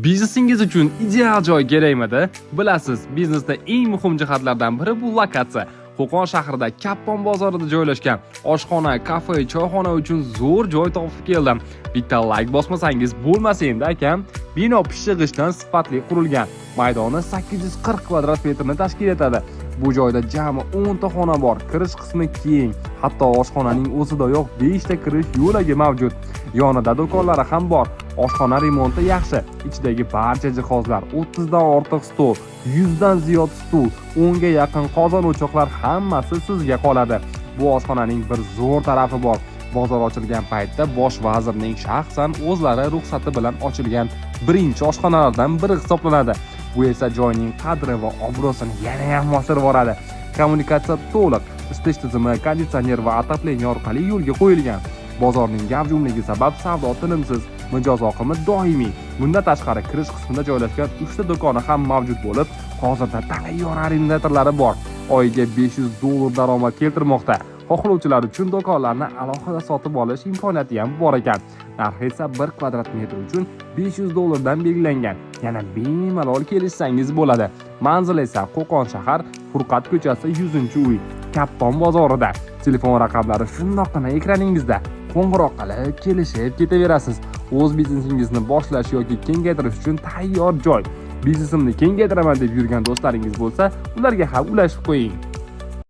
Biznesingiz uchun ideal joy kerakmidi? Bilasiz, biznesda eng muhim jihatlardan biri bu lokatsiya. Qo'qon shahrida Kappon bozorida joylashgan oshxona, kafe, choyxona uchun zo'r joy topib keldim. Bitta layk bosmasangiz bo'lmasa endi, akam. Bino pishiq g'ishtdan sifatli qurilgan. Maydoni 840 kvadrat metrni tashkil etadi. Bu joyda jami 10 ta xona bor. Kirish qismi keng. Hatto oshxonaning o'zidayoq 5 ta kirish yo'lagi mavjud. Yonida do'konlari ham bor. Oshxona remonti yaxshi. Ichidagi barcha jihozlar, 30 dan ortiq stol, 100 dan ziyod stul, 10 ga yaqin qozon o'choqlar hammasi sizga qoladi. Bu oshxonaning bir zo'r tarafi bor. Bozor ochilgan paytda bosh vazirning shaxsan o'zlari ruxsati bilan ochilgan birinchi oshxonalardan biri hisoblanadi. Bu esa joyning qadri va obro'sini yana ham oshirib yuboradi. Kommunikatsiya to'liq, isitish tizimi, konditsioner va отопление orqali yo'lga qo'yilgan. Bozorning gavjumligi sabab savdo tinimsiz, mijoz oqimi doimiy. Bundan tashqari kirish qismida joylashgan 3 ta do'koni ham mavjud bo'lib, hozirda tayyor arendatorlari bor. Oyiga 500 dollar daromad keltirmoqda. Xohlovchilar uchun do'konlarni alohida sotib olish imkoniyati ham bor ekan. Narxi esa 1 kvadrat metr uchun 500 dollardan belgilangan. Yana bemalol kelishsangiz bo'ladi. Manzil esa Qo'qon shahar, Furqat ko'chasi, 100-uy, Kappon bozorida. Telefon raqamlari shundoqqina ekraningizda. Qo'ng'iroq qilib, kelishib ketaverasiz. O'z biznesingizni boshlash yoki kengaytirish uchun tayyor joy. Biznesimni kengaytiraman deb yurgan do'stlaringiz bo'lsa, ularga ham ulashib qo'ying.